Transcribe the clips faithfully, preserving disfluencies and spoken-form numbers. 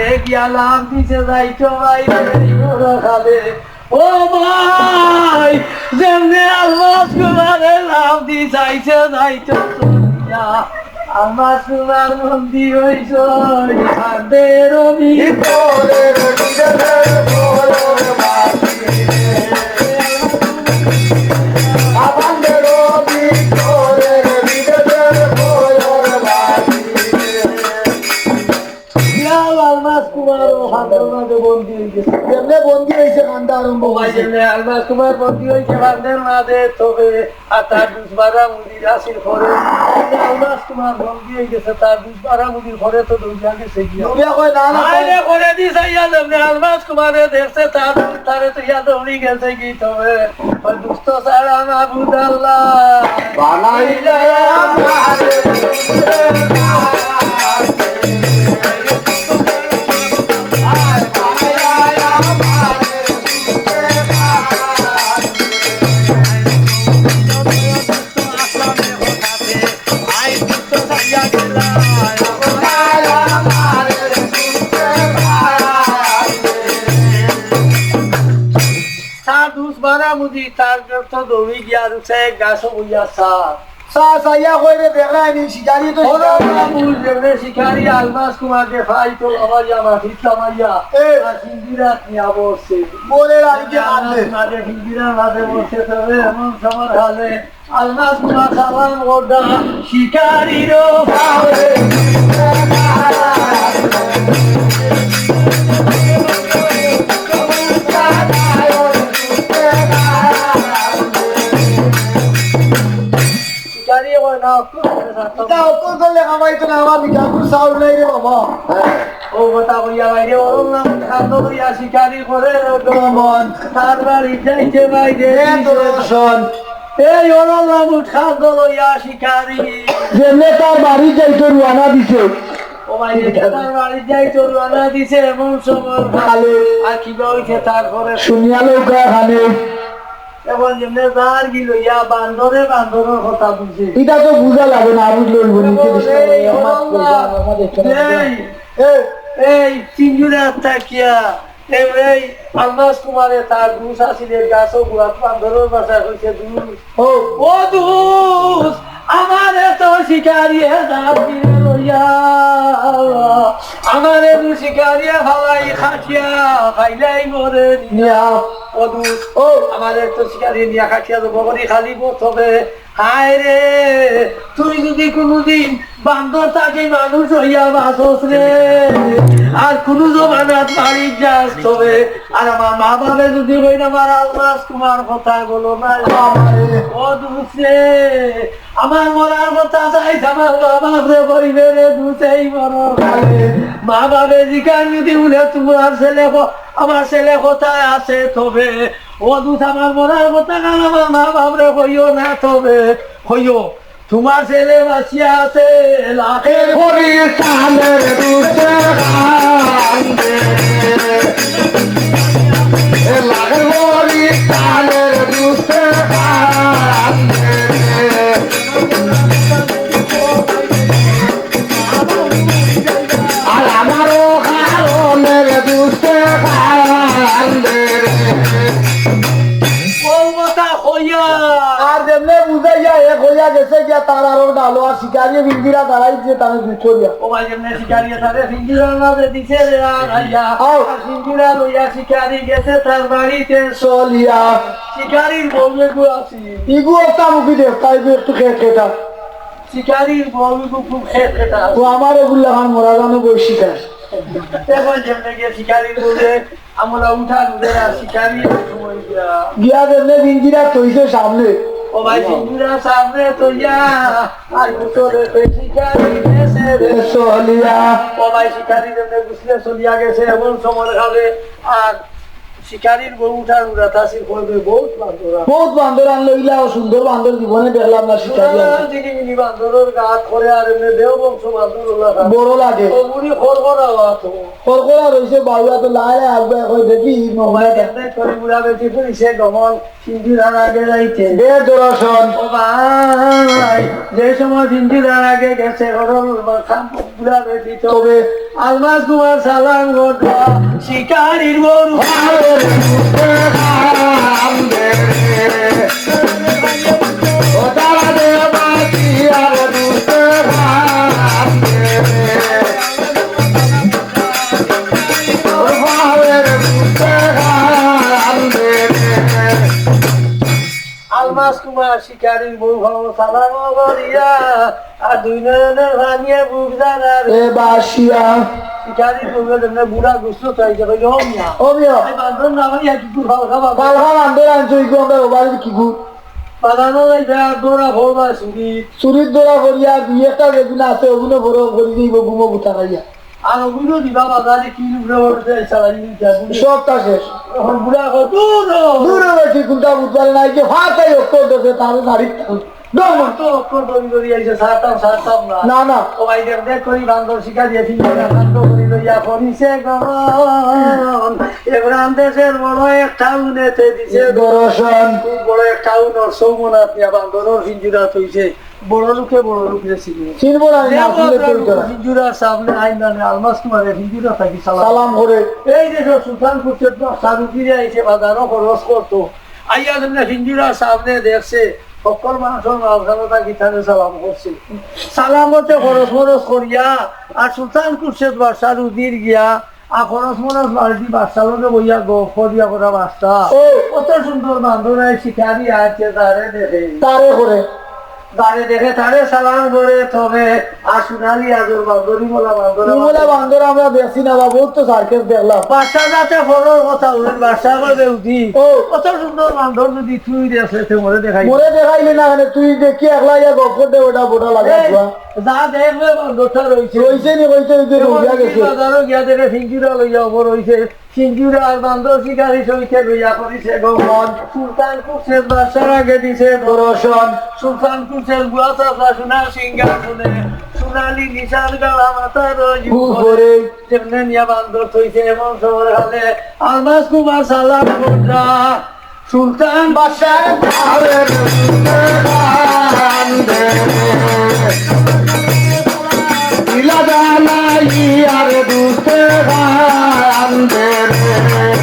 এ গিয়া লাফ দিছে যাইতো ভাই রে, ওরা খাবে। ও ভাই, যেমনে আলমাস কুমারে লাফ দি যাইছে যাইতো চলিয়া, আলমাস কুমার বন্দি হইছে কান্দের ভিতরে। ইয়াও আলমাস কুমারও কান্দের মাঝে বন্দি হয়ে গেছে। যেমনে বন্দি হয়েছে, কান্দা আরম্ভ ও ভাই, হয়েছে। যেমনে আলমাস কুমার বন্দি হয়েছে কান্দের মাঝে, তবে আর তার দুষ বাড়া মুদির আসিল করে। যেমনে আলমাস কুমার বন্দি হয়ে গেছে, তার দুষ বাড়া মুদির করে তো দৌড়িয়া গেছে গিয়া। দৌড়িয়া কয়, "না, না, আয় রে, করে দিস, আইয়া যেমনে আলমাস কুমারে দেখছে, তার দুষ তারে তো ইয়া দৌড়ি গেছে কি তবে।" ওই দুষ্ট সারা মাবুদ আল্লাহ বানাইলে আমারে। তার দুষ বাড়া মুদি, তার তো দৌড়ি গিয়া রুছে গাছও বইয়া চা। চা চাইয়া কইরে দেখরায় নি, শিকারি তো ওরা শিকারি। বাবু, যেমনে শিকারি আলমাস কুমাররে পাইতো, আমার ইয়া মাটির তামাইয়া, এ। আর সিন্দিরাত নিয়া বসছে। বলে রাখি যে আলমাস কান্দে। কুমাররে সিন্দিরার মাঝে বসছে, তবে এমন সময় হালে আলমাস কুমার সালাম ওটা শিকারিরও পাওরে। শিকারি হয় না, অক্কল করে থাকতো। এটা অক্কল করলে কামাইতো না, আমার বিকালপুর চাউল নাই রে বাবা। ও কথা কইয়া বাইরে, ওর নাম খাদ্য লইয়া শিকারি করে রে গমন। তার বাড়ি যাইতে বাইরে এ দর্শন। এই ওর নাম খাদ্য লইয়া শিকারি। যেমনে তার বাড়ি যাইতো রওয়ানা দিছে। ও ভাই, এটা তার বাড়ি যাইতো রওয়ানা দিছে এমন সময় কালে। আর কিবা হইছে তারপরে? শুনিয়া লউকা খানে। এখন যেমনে যার কি লইয়া বান্দরে বান্দরের কথা বুঝে। এটা তো বুঝা লাগে না, বুঝলে ওই বলি, কে এই, বিষ্ণু ভাই, আমার এই, কইবা, আমার দেখতে এই, পাচ্ছি না। এই, এই, তিনজনে আত্মা কিয়া? এই, এই, আলমাস কুমারে তার দুষ আসিলে গাছও গুয়াত বান্দরের ভাষায় কইছে দুষ। ও। ও দুষ, আমারে তো শিকারিয়ে দাঁড়িয়ে রইয়া, আমারে তো শিকারিয়ে ফালাই খাটিয়া, খাইলাই মরে নিয়া। ও দুষ, ও। আমারে তো শিকারিয়ে নিয়া খাটিয়া তো বগরি খালি বোতবে। হায় রে, তুই যদি কোনোদিন বান্দর থাকি মানুষ হইয়া বাঁচস রে, আর কোনো জমানাত বাড়ি যাস তবে, আর আমার মা বাবা যদি কইন আমার আলমাস কুমার কথা বলো না, ও দুষ রে, আমার মরার কথা যাইস, আমার মা বাপরে কইবে রে দুষ এই মরণ কালে। মা বাপে জিকান যদি বলে তোমার ছেলে ক-, আমার ছেলে কোথায় আছে তবে, ও দুষ আমার মরার কথা কাল আমার মা বাপরে কইও না তবে, কইও তোমার ছেলে বাঁচিয়া আছে লাখের পরিত্রাণের দুষে কান্দে। এ লাখের পরিত্রাণের দুষে কান্দে। আর আমারও কারণের দুষে কান্দে রে। ও কথা কইয়া। আর যেমনে বুঝাইয়া এ কইয়া গেছে গিয়া তার আরো ডালো আর শিকারিয়ে ভিন্দিরা দাঁড়াই যে তারে দুষ করিয়া। ও ভাই, যেমনে শিকারিয়ে তারে ভিন্দিরার মাঝে দিছে রে আর আইয়া। আও। আর ভিন্দিরা লইয়া শিকারি গেছে তার বাড়িতে চলিয়া। শিকারির বউ এগু আছি। ইগু একটা মুখী দেখ, তাই যে একটু খেয়ে খেটা। শিকারির বউ এগু খুব খেয়ে খেটা। তো আমার এগুলা খান মরা জানো বৈশিক আর। এখন যেমনে গিয়ে শিকারির বউরে আমরা উঠা উঠে আর শিকারি সময় গিয়া। গিয়া যেমনে ভিন্দিরা তৈছে সামনে। ও ভাই, ভিন্দিরা সামনে তৈয়া, আর ভিতরে তো শিকারি গেছে রে চলিয়া। ও ভাই, শিকারি যেমনে গুছলে চলিয়া গেছে, এমন সময় খাবে, আর শিকারির বউ উঠার উড়াত আছিল, কইবে, "বহুত বান্দর আন-" বহুত বান্দর আনলো, ইলা সুন্দর বান্দর জীবনে দেখলাম না শিকারি আনলো। ঝিলিমিলি বান্দরর গাত করে আর এমনে দেও বংশ বান্দর ওলা থাকে। বড় লাগে। ও বুড়ি খরখরা ওয়া তো। খরখরা রইছে, বাউয়া তো লাই লাই আগুয়া কই দেখি, ই মহলা দেখতে করি বুড়া বেটি ফুরি সে গমন। সিঞ্জুরার আগে যাইতে। বে দর্শন। ও ভাই, যে সময় সিঞ্জুরার আগে গেছে, হরল বা খাম পুরা ব্যতীত। তবে আলমাস কুমার সালাম ঘটনা, শিকারির গরু। ও তারা দেবাতি আর দুষ্ট রাম দে। আলমাস কুমার শিকারির বউ হলো সালাম করিয়া, আর দুই নয়নের পানিয়ে বুক জানার। এ বাসিয়া। শিকারির বউ যেমনে বুড়া গুস্ত চাইছে, কইল, "ও মিয়া, ও মিয়া। এই বান্দর না ভাই, এক কুকুর ফালকা বান্দর।" ফালকা বান্দর আনছো, ইগু আমরা ওবারে কিগু? বাজানো যাইবে, আর দৌড়া ফোড়বা চুরি। চুরির দৌড়া করিয়া দুই একটা যেগুন আছে, ওগুন বড় করি দিব, ঘুমো গুতা খাইয়া। আর ওগুলো দিবা বাজারে কি উপরে উঠে চালাই নিতে হবে। সবটা শেষ। এখন বুড়া কয়, "দূর হ।" দূর হ, বেশি কুন্তা বুঝবার নাই, যে ফাতাই অক্ষর দেশে, তার শাড়ি টান। দম। তো অক্ষর দড়ি দড়ি আইছে, ছাড়তাম, ছাড়তাম না। না, না। ও ভাই, দেখ, দেখ করি বান্দর শিকারিয়ে ফিরে কাণ্ড করি লইয়া করিছে গমন। এবার দেশের বড় এক টাউনেতে দিছে দর্শন। খুব বড় এক টাউন, ওর সৌমনাথ নিয়া বান্দরর ফিঞ্জুরা থইছে। বড় লোকে বড় লোকরে চিনে। চিনবো না, যে না চিনলে ভদ্র তো লোক হইতো না। হিন্দুরা সামনে আইন মানে আলমাস কুমারে হিন্দুরা থাকি সালাম। সালাম করে। এই যে সব সুলতান খুরশেদ বাদশার উকিলে আইছে, বাজারও খরচ করতো। আইয়া যেমনে হিন্দুরা সামনে দেখছে, সকল মানুষের মাঝখানো থাকি তারে সালাম করছে। সালাম করতে খরচ মরচ করিয়া, আর সুলতান খুরশেদ বাদশার উজির গিয়া, আর খরচ মরচ বাড়িতে বাদশার লগে বইয়া গপ করিয়া করা বাদশা। ও। কত সুন্দর বান্দর আয়, শিকারি আছে, তারে দেখে। তারে করে। তারে দেখে, তারে সালাম করে, তবে আর সোনালি আদর বান্দর, ইমলা বান্দর। ইমলা বান্দর আমরা দেখছি না বা, বহুত তো সার্কেস দেখলাম। বাদশা যাতে ফরর কথা হইল, বাদশা করবে উঠি। ও। কত সুন্দর বান্দর যদি তুই দেখলে, তে মোরে দেখাই। মোরে দেখাইলে না, মানে তুই দেখি একলা ইয়া গপ করতে ওটা বোটা লাগে এই, যা দেখবে বান্দরটা রইছে। রইছে নি, রইছে, ওই যে রইয়া গেছে। বাজারও গিয়া দেখে সিঞ্জুরা লইয়া ওপর রইছে। সিঞ্জুরা আর বান্দর শিকারি সইতে লইয়া করিছে গমন। সুলতান খুরশেদ বাদশার আগে দিছে দর্শন। সুলতান খুরশেদ গুয়া চাচা সোনার সিংহাসনে, সোনালি নিশান গালা মাথার উপরে। উপরে। যেমনে নিয়া বান্দর থইছে এমন সময় হালে আলমাস কুমার সালাম ঘটনা। সুলতান বাদশার ভাবের দুস্তে কান্দে রে। ইলা জানাই আর দুস্তে কান্দে রে।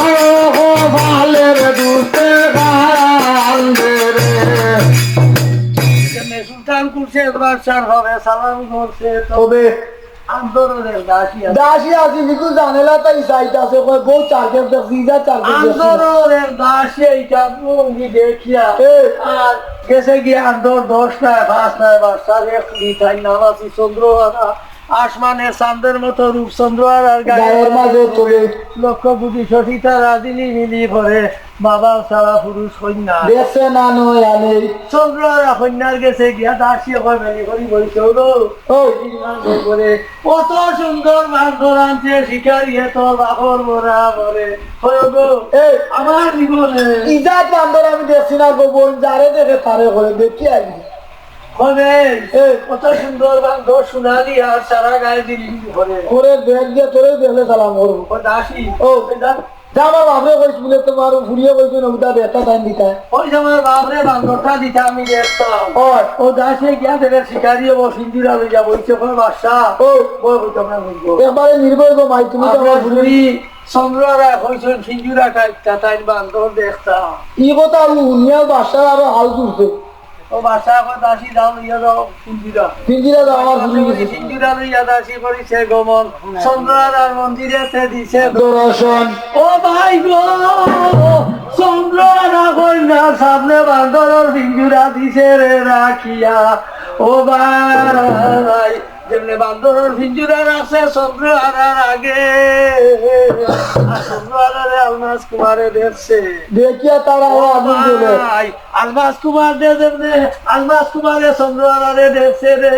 মারো হো ভালের দুস্তে কান্দে রে। সুলতান খুরশেদ বাদশার ভাবে সালাম করছে, তবে আন্দরর এক দাসী আছে। দাসী আছে, কিন্তু জানেলা তাই সাইড আছে, কয়, "বউ চার গেট দেখছি, যা চার গেট দেখছি না।" আন্দরর এক দাসী এইটা ভঙ্গি দেখিয়া, এ। আর গেছে গিয়া আন্দর দশ নাই, পাঁচ নাই, বাদশার এক কুড়ি তাই নাম আছে চন্দ্রহারা, আসমানের চান্দের মতো রূপ চন্দ্রহারার গায়ে গায়ের মাঝে চলে। লক্ষ কোটি সখী তারা ঝিলিমিলি করে। বাবা ছাড়া পুরুষ কন্যা। দেশে না নয় আনে। চন্দ্রহারা কন্যার গেছে গিয়া দাসী কয় বেলি করি বইছে, "ও গো, ও। এই দিন মাছ ধরে কত সুন্দর বান্দর আনছে, শিকারি এত বাহর ভরা করে।" কয়, "ও গো, এই। আমার জীবনে ইজাত বান্দর আমি দেখছি না গো বোন, যারে দেখে তারে করে দেখি আইনি।" কবে? এই। কত সুন্দর বান্দর, সোনালি আর সারা গায়ে দিলি করে। করে দেখ দিয়া তোরে দেখলে সালাম করবো। ও দাসী, ও। এই দাস- যা আমার বাপরে কইস বলে তোমার ফুরিয়ে কইছে না, উদা বেটা টাইম দিতা। ওই সময় বাপরে বান্দরটা দিতা আমি দেখতাম। ওই। ও দাসে গিয়া দেখে শিকারি ও সিঞ্জুরা লইয়া বইছে, কয়, "বাদশা, ও। বই বই তোমরা বুঝবো।" একবারে নির্ভয় গো মাই, তুমি তো আমরা আমার ফুরি। চন্দ্রহারা কইছেন সিঞ্জুরা কাইটটা, তাই বান্দর দেখতাম। ই কথা আমি শুনিয়া বাদশার আরো হাল তুলছে। ও বাদশা কয়, "দাসী যাও, লইয়া যাও, সিঞ্জুরা।" সিঞ্জুরা যাও, আমার ফুরি গেছে। সিঞ্জুরা লইয়া দাসী করিছে গমন। চন্দ্রহারার মন্দিরেতে দিছে দর্শন। ও ভাই গো, চন্দ্রহারা কন্যার সামনে বান্দরর সিঞ্জুরা দিছে রে রাখিয়া। ও ভাই, যেমনে বান্দরর পিঞ্জুরা রাখছে চন্দ্রহারার আগে, আর চন্দ্রহারারে আলমাস কুমারে দেখছে। দেখিয়া তার আগুন জ্বলে। ভাই, আলমাস কুমার দে যেমনে, আলমাস কুমারে চন্দ্রহারারে দেখছে রে।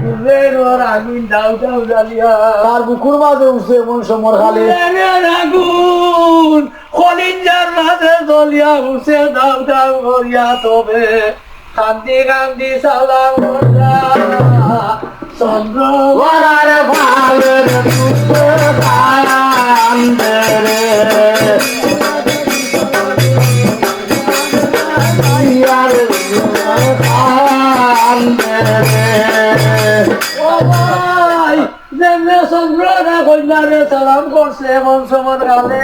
গুল্লের ওর আগুন দাউ দাউ জ্বালিয়া। তার বুকুর মাঝে উঠছে এমন সমর খালি। গুল্লের আগুন কলিঞ্জার মাঝে জ্বলিয়া উঠছে দাউ দাউ করিয়া। তবে কান্দি কান্দি সালাম করিয়া চন্দ্র ওরার ভালের দুঃখে কান্দে রে। ইয়ার কান্দে রে। ও ভাই, যেমনে চন্দ্রহারা কইন্যারে সালাম করছে, এমন সময় গালে